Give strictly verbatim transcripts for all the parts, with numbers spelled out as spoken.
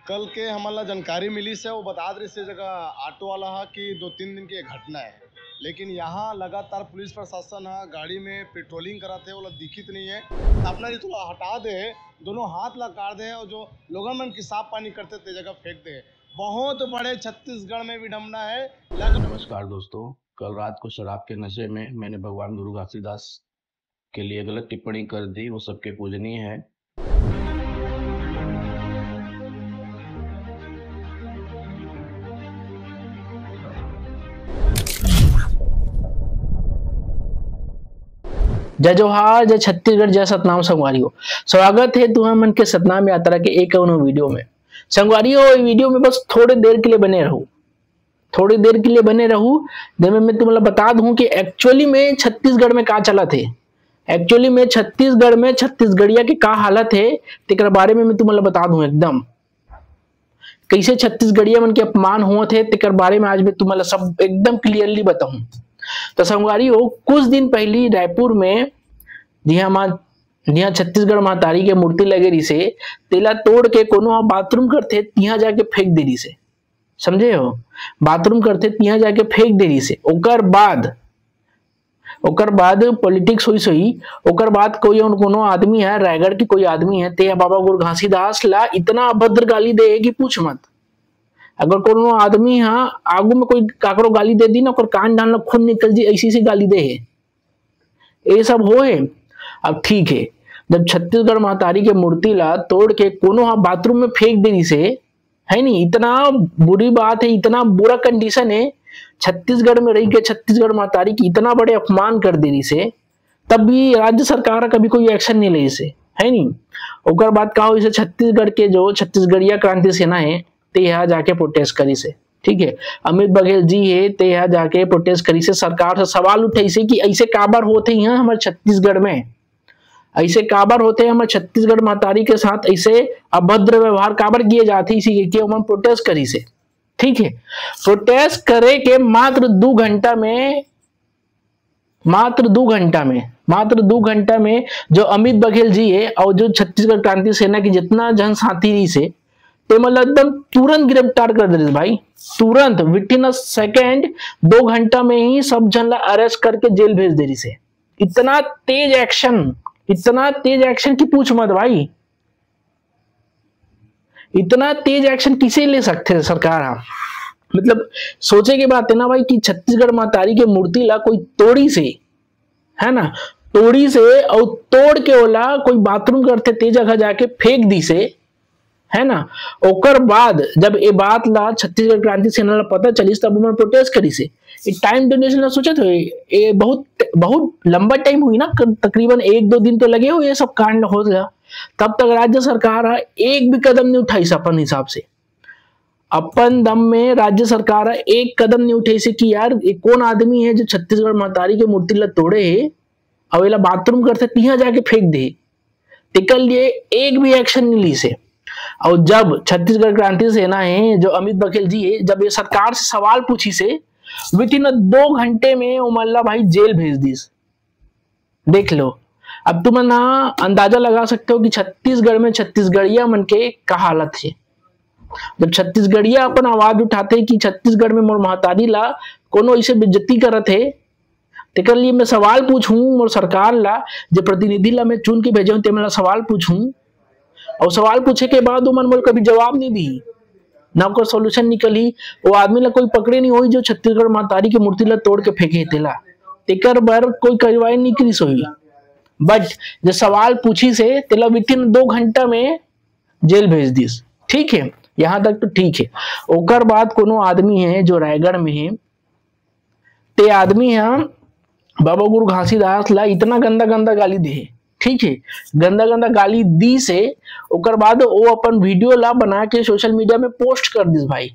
कल के हमन ला जानकारी मिलिस हे, वो बतात रहिस हे जगह ऑटो वाला हा कि दो तीन दिन के घटना हे, लेकिन यहाँ लगातार पुलिस प्रशासन हा गाड़ी में पेट्रोलिंग करत हे, ओला दिखित नहीं हे। अपना जी थोड़ा हटा दे, दोनों हाथ ला काट दे और जो लोगन मन की साफ पानी करते ते जगह फेंक दे। बहुत बड़े छत्तीसगढ़ में विडम्बना हे। नमस्कार दोस्तों, कल रात को शराब के नशे में मैंने भगवान गुरु घासीदास के लिए गलत टिप्पणी कर दी, वो सबके पूजनीय है। जय जोहार, जय छत्तीसगढ़, जय सतनाम संगवारी हो। स्वागत है तुहर मन के सतनाम यात्रा के एक अउ वीडियो में। संगवारी हो, ये वीडियो में बस थोड़े देर के लिए बने रहू, थोड़ी देर के लिए बने रहू। देवे मैं तुमला बता दूं कि एक्चुअली में छत्तीसगढ़ में का चलत हे, एक्चुअली में छत्तीसगढ़ में छत्तीसगढ़िया के का हालत हे, तेकर बारे में मैं तुमला बता दूं एकदम। कैसे छत्तीसगढ़िया मन के अपमान होत हे, तेकर बारे में आज मैं तुमला सब एकदम क्लियरली बताऊं। तो संगवारी हो, कुछ दिन पहली रायपुर में जिहां मां, जिहां छत्तीसगढ़ महतारी के मूर्ति लगे रहिसे, तेला तोड़ के कोनो ह बाथरूम करथे, तिहां जाके फेंक दे रहिसे। समझे हो? बाथरूम करथे, तिहां जाके फेंक दे रहिसे। ओकर बाद, ओकर बाद पॉलिटिक्स होइस होही, ओकर बाद कोई अउ कोनो आदमी हे, रायगढ़ के कोई आदमी हे, ते ह बाबा गुरु घासीदास ला इतना अभद्र गाली दे हे कि पूछ मत। अगर कोनो आदमी ह आगू में कोई काकरो गाली दे दी ना, ओकर कान डाल ला खून निकल जी, ऐसी ऐसी गाली दे हे। ये सब होए। अब ठीक है, जब छत्तीसगढ़ महतारी के मूर्ति ला तोड़ के कोनो ह बाथरूम में फेंक दे रहिसे, है नी, इतना बुरी बात है, इतना बुरा कंडीशन है, छत्तीसगढ़ में रह के छत्तीसगढ़ महतारी की इतना बड़े अपमान कर दे रहिसे, तब भी राज्य सरकार कभी कोई एक्शन नहीं ले से, है नी। ओकर बाद का होइसे, छत्तीसगढ़ के जो छत्तीसगढ़िया क्रांति सेना है, ते यहाँ जाके प्रोटेस्ट करिसे, ठीक है। अमित बघेल जी हे, ते यहाँ जाके प्रोटेस्ट करिसे, सरकार से सवाल उठाइसे कि ऐसे काबर होत हे यहाँ हमर छत्तीसगढ़ में, ऐसे काबर होत हे हमर छत्तीसगढ़ महतारी के साथ, ऐसे अभद्र व्यवहार काबर किए जाते, इसी के, के ओमन प्रोटेस्ट करिसे, ठीक है। प्रोटेस्ट करे के मात्र दो घंटा में, मात्र दो घंटा में, मात्र दो घंटा में जो अमित बघेल जी हे और जो छत्तीसगढ़ क्रांति सेना के जितना जन साथी रहिसे, ते मन ला एकदम तुरंत गिरफ्तार कर दे रहिस भाई, तुरंत, within a second, दो घंटा में ही सब जन ला अरेस्ट करके जेल भेज दे रहिसे। इतना तेज एक्शन, इतना तेज एक्शन की पूछ मत भाई। इतना तेज एक्शन किसे ले सकथे सरकार ह? मतलब, सोचे के बात है ना भाई कि छत्तीसगढ़ महतारी के मूर्ति ला कोई तोड़िसे, है ना, तोड़िसे और तोड़ के ओला कोई बाथरूम करथे ते जगह जाके फेंक दिसे, है ना। ओकर बाद जब ये बात ला छत्तीसगढ़ क्रांति सेना ला पता चलिस, तब ओमन प्रोटेस्ट करिसे। ये टाइम ड्यूरेशन ला सोचत हो, ये बहुत, बहुत लंबा टाइम हुई ना, क-, तकरीबन एक दो दिन तो लगे हो ये सब कांड होत ला। तब तक राज्य सरकार ह एक भी कदम नहीं उठाइस अपन हिसाब से, अपन दम में राज्य सरकार ह एक कदम नहीं उठाइसे कि यार, ये कौन आदमी है जो छत्तीसगढ़ महतारी के मूर्ति ला तोड़े हे और एला बाथरूम करथे तिहां जाके फेंक दे, तेकर लिए एक भी एक्शन नहीं लीसे। और जब छत्तीसगढ़ क्रांति सेना है, जो अमित बघेल जी है, जब ये सरकार से सवाल पूछिसे, within दो घंटे में ओमन ला भाई जेल भेज दिस। देख लो, अब तुमन ह अंदाजा लगा सकते हो कि छत्तीसगढ़ में छत्तीसगढ़िया मन के का हालत है। जब छत्तीसगढ़िया अपन आवाज उठाथे कि छत्तीसगढ़ में मोर महतारी ला कोनो ऐसे बेइज्जती करत हे, तेकर लिए मैं सवाल पूछूं मोर सरकार ला, जे प्रतिनिधि ला मैं चुन के भेजे हूं, ते मन ला सवाल पूछूं, और सवाल पूछे के बाद ओमन मोला कभी जवाब नहीं दी, ना ओकर सॉल्यूशन निकलही। वो आदमी ला कोई पकड़े नहीं होई जो छत्तीसगढ़ महतारी के मूर्ति ला तोड़ के फेंके हे तेला, तेकर बर कोई कार्रवाई नहीं करिस होई। बट जो सवाल पूछिसे, तेला within दो घंटा में जेल भेज दिस। ठीक है, यहाँ तक तो ठीक है। ओकर बाद कोनो आदमी है जो रायगढ़ में है, ते आदमी ह बाबा गुरु घासीदास ला इतना गंदा गंदा गाली दे, ठीक है, गंदा गंदा गाली दिसे। ओकर बाद वो अपन वीडियो ला बना के सोशल मीडिया में पोस्ट कर दिस भाई,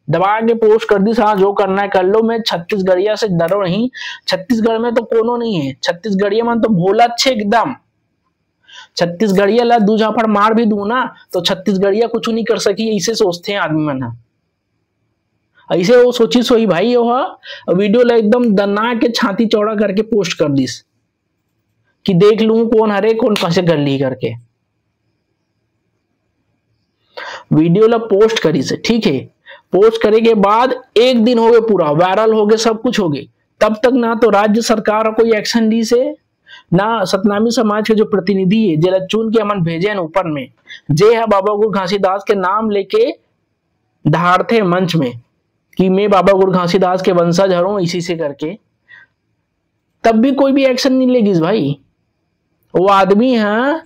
दबा के पोस्ट कर दिस, हाँ, जो करना है कर लो, मैं छत्तीसगढ़िया से डरो नहीं। छत्तीसगढ़ में तो कोनो नहीं है, छत्तीसगढ़िया मन तो भोला छे एकदम। छत्तीसगढ़िया ला दू झापड़ मार भी दूं ना, तो छत्तीसगढ़िया कुछ नहीं कर सकी, ऐसे सोचते हैं आदमी मन ह। ऐसे वो सोचिस होही भाई, वो ह वीडियो ला एकदम दना के छाती चौड़ा करके पोस्ट कर दिस कि देख लूं कौन हरे, कौन कैसे कर ली करके। वीडियो ला पोस्ट करिस हे, ठीक है। पोस्ट करे के बाद एक दिन हो गए, पूरा वायरल हो गए, सब कुछ हो गए, तब तक ना तो राज्य सरकार कोई एक्शन लीस हे, ना सतनामी समाज के जो प्रतिनिधि है, जेला चुन के हमन भेजे हन ऊपर में, जे हा बाबा गुरु घासीदास के नाम लेके धारथे मंच में कि मैं बाबा गुरु घासीदास के वंशज हरों, इसी से करके, तब भी कोई भी एक्शन नहीं लेगिस भाई। वो आदमी हा,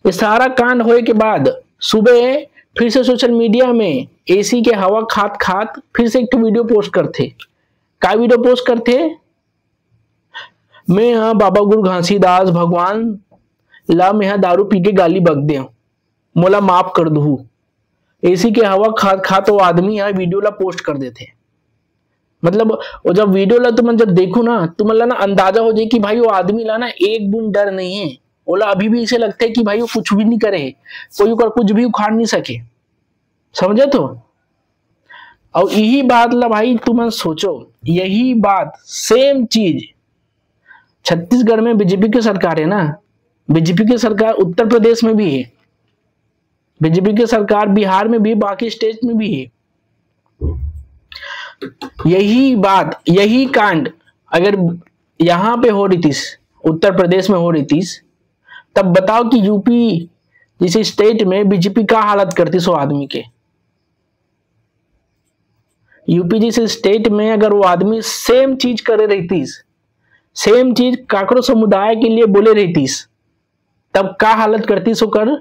ये सारा कांड होए के बाद सुबह फिर से सोशल मीडिया में एसी के हवा खात खात फिर से एक ठो वीडियो पोस्ट करथे। का वीडियो पोस्ट करथे? "मैं हा बाबा गुरु घासीदास भगवान ला मैं हा दारू पी के गाली बक दे हूँ, मोला माफ कर दू।" एसी के हवा खात खात वो आदमी हा वीडियो ला पोस्ट कर देथे। मतलब, वो जब वीडियो ला तुमन जब देखो ना, तुमन ला ना अंदाजा हो जाए कि भाई वो आदमी ला ना एक बूंद डर नहीं है। ओला अभी भी इसे लगता है कि भाई वो कुछ भी नहीं करे है, कोई ओकर कुछ भी उखाड़ नहीं सके। समझे तो? और यही बात ला भाई तुमन सोचो, यही बात, सेम चीज छत्तीसगढ़ में बीजेपी की सरकार है ना, बीजेपी की सरकार उत्तर प्रदेश में भी है, बीजेपी की सरकार बिहार में भी, बाकी स्टेट में भी है। यही बात, यही कांड अगर यहाँ पे हो रही थीस, उत्तर प्रदेश में हो रही थीस, तब बताओ कि यूपी जैसे स्टेट में बीजेपी का हालत करती सो आदमी के। यूपी जैसे स्टेट में अगर वो आदमी सेम चीज करे रहतीस, सेम चीज काकरो समुदाय के लिए बोले रहतीस, तब का हालत करतीस ओकर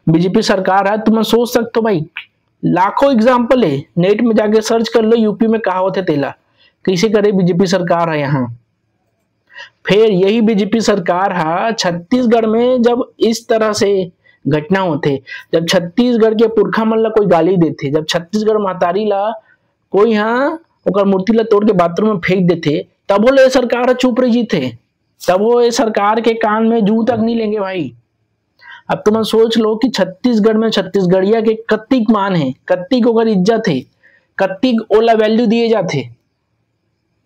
बीजेपी सरकार है, तुम सोच सकते हो भाई। लाखों एग्जाम्पल है, नेट में जाके सर्च कर लो, यूपी में कहा होते तेला, कैसे करे बीजेपी सरकार है यहाँ। फिर यही बीजेपी सरकार हा छत्तीसगढ़ में जब इस तरह से घटना होते, जब छत्तीसगढ़ के पुरखा मन ला कोई गाली देते, जब छत्तीसगढ़ महतारी ला कोई हा ओकर मूर्ति ला तोड़ के बाथरूम में फेंक देते, तब वो ले सरकार चुप रही जीते, तब वो ये सरकार के कान में जू तक नहीं लेंगे भाई। अब तुम सोच लो कि छत्तीसगढ़ में छत्तीसगढ़िया के कत्तिक मान है, कत्तिक ओकर इज्जत है, कत्तिक ओला वैल्यू दिए जाते।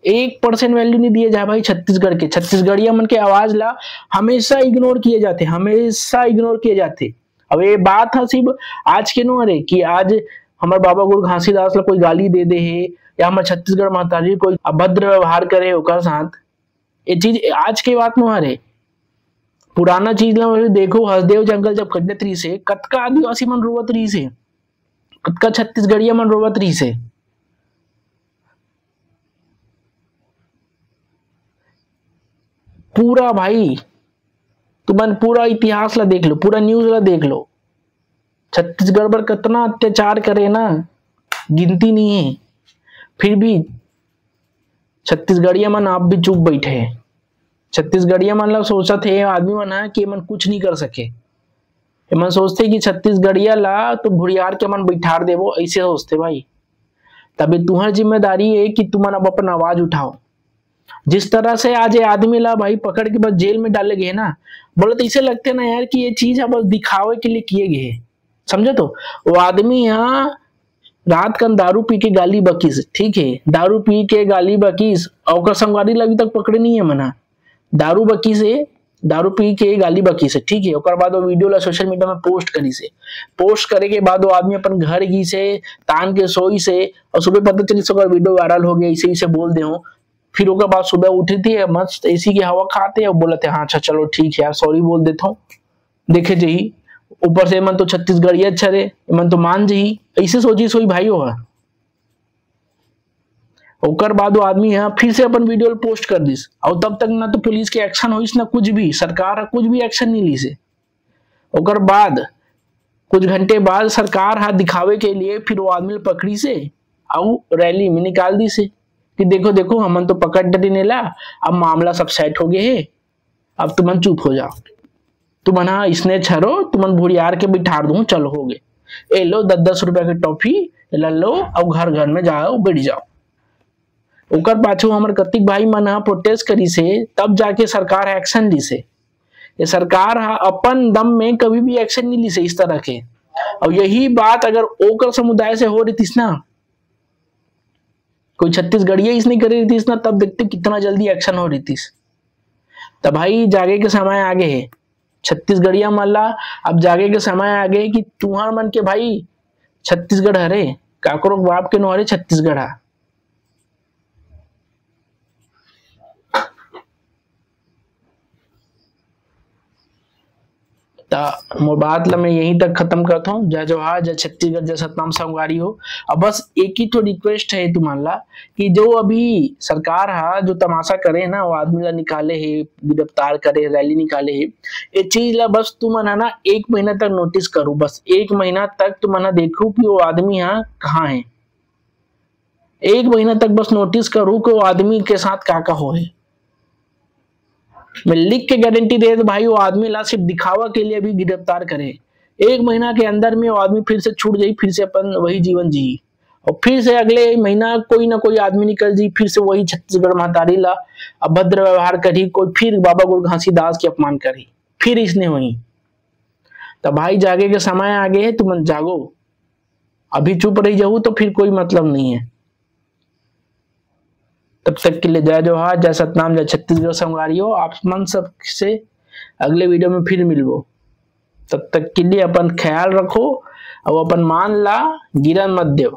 एक परसेंट वैल्यू नहीं दिए जाए भाई छत्तीसगढ़ के। छत्तीसगढ़िया मन के आवाज ला हमेशा इग्नोर किए जाते, हमेशा इग्नोर किए जाते। अब ये बात है सिर्फ आज के नो हरे कि आज हमारे बाबा गुरु घासीदास ला कोई गाली दे दे है या हमारे छत्तीसगढ़ महतारी कोई अभद्र व्यवहार करे ओकर साथ, ये चीज आज के बात नो हरे। पुराना चीज ला देखो, हसदेव जंगल जब कटत रही से, कतका आदिवासी मन रोवत रही से, कतका छत्तीसगढ़िया मन रोवत रही से। पूरा भाई, तुमन पूरा इतिहास ला देख लो, पूरा न्यूज ला देख लो, छत्तीसगढ़ पर कितना अत्याचार करे ना, गिनती नहीं है। फिर भी छत्तीसगढ़िया मन आप भी चुप बैठे हैं। छत्तीसगढ़िया मन ला सोचत हे आदमी मन ह कि एमन कुछ नहीं कर सके। एमन सोचते कि छत्तीसगढ़िया ला तो भुड़ियार के मन बैठार देबो, ऐसे सोचते भाई। तबे तुहर जिम्मेदारी है कि तुमन अब अपन आवाज उठाओ। जिस तरह से आज ये आदमी ला भाई पकड़ के बस जेल में डाले गए ना, बोले तो इसे लगते ना यार कि ये चीज है बस दिखावे के लिए किए गए है। समझे तो? वो आदमी यहाँ रात कन दारू पी के गाली बकीस, ठीक है, दारू पी के गाली बकीस, और ओकर संगवारी ला अभी तक पकड़े नहीं है मना। दारू बकीस है, दारू पी के गाली बकीस है, ठीक है। ओकर बाद वो वीडियो ला सोशल मीडिया में पोस्ट करीस है। पोस्ट करे के बाद वो आदमी अपन घर गीस है, तान के सोईस है, और सुबह पता चलीस ओकर वीडियो वायरल हो गया, इसे इसे बोल दे हो। फिर ओकर बाद सुबह उठे थे, मस्त एसी के हवा खाते और बोलते, "हाँ, अच्छा, चलो ठीक है यार, सॉरी बोल देता हूँ, देखे जही।" ऊपर से एमन तो छत्तीसगढ़िया अच्छा रे, एमन तो मान जही, ऐसे सोची सोई भाई होगा। ओकर बाद वो आदमी यहाँ फिर से अपन वीडियो पोस्ट कर दिस, और तब तक ना तो पुलिस के एक्शन होइस, ना कुछ भी, सरकार ह कुछ भी एक्शन नहीं लीस हे। ओकर बाद कुछ घंटे बाद सरकार हा दिखावे के लिए फिर वो आदमी ल पकड़ीस हे, और रैली में निकाल दिस हे कि देखो, देखो, हमन तो पकड़ डरिन एला, अब मामला सब सेट हो गए हे, अब तुमन चुप हो जाओ, तुमन हा इसने छरो, तुमन भुड़ियार के बिठार दूं, चलो हो गए, ए लो दस दस रुपया के टॉफी, एला लो, और घर घर में जाओ, बैठ जाओ। ओकर पाछू हमर कतिक भाई मन हा प्रोटेस्ट करिस हे, तब जाके सरकार एक्शन लिस हे। ये सरकार हा अपन दम में कभी भी एक्शन नहीं लिस हे इस तरह के। और यही बात अगर ओकर समुदाय से हो रही ना, कोई छत्तीसगढ़िया इसने करे रही ना, तब देखते कितना जल्दी एक्शन हो रही। तब भाई जागे के समय आ गए हे छत्तीसगढ़िया मन ला, अब जागे के समय आ गए कि तुहर मन के भाई छत्तीसगढ़ हरे, काकरो बाप के नो हरे छत्तीसगढ़ हा। त मोर बात ला मैं यहीं तक खत्म करत हूँ। जय जोहार, जय छत्तीसगढ़, जय सतनाम संगवारी हो। अब बस एक ही ठो रिक्वेस्ट है तुमन ला कि जो अभी सरकार हा जो तमाशा करे है ना, वो आदमी ला निकाले है, गिरफ्तार करे, रैली निकाले है, ये चीज ला बस तुमन हा ना एक महीना तक नोटिस करू, बस एक महीना तक तुमन हा देखू कि वो आदमी हा कहाँ है। एक महीना तक बस नोटिस करू कि वो आदमी के साथ का का होए। मैं लिख के गारंटी दे देत भाई, वो आदमी ला सिर्फ दिखावा के लिए भी गिरफ्तार करे। एक महीना के अंदर में वो आदमी फिर से छूट जाई, फिर से अपन वही जीवन जी, और फिर से अगले महीना कोई ना कोई आदमी निकल जी, फिर से वही छत्तीसगढ़ महतारी ला अभद्र व्यवहार करी, कोई फिर बाबा गुरु घासीदास के अपमान करी, फिर इसने वही। तो भाई, जागे के समय आगे है, तुमन जागो। अभी चुप रही जाऊ तो फिर कोई मतलब नहीं है। तब तक के लिए जय जोहार, जय सतनाम, जय छत्तीसगढ़ संगवारी हो। आप मन सब से अगले वीडियो में फिर मिलबो। तब तक के लिए अपन ख्याल रखो और अपन मान ला गिरन मत देव।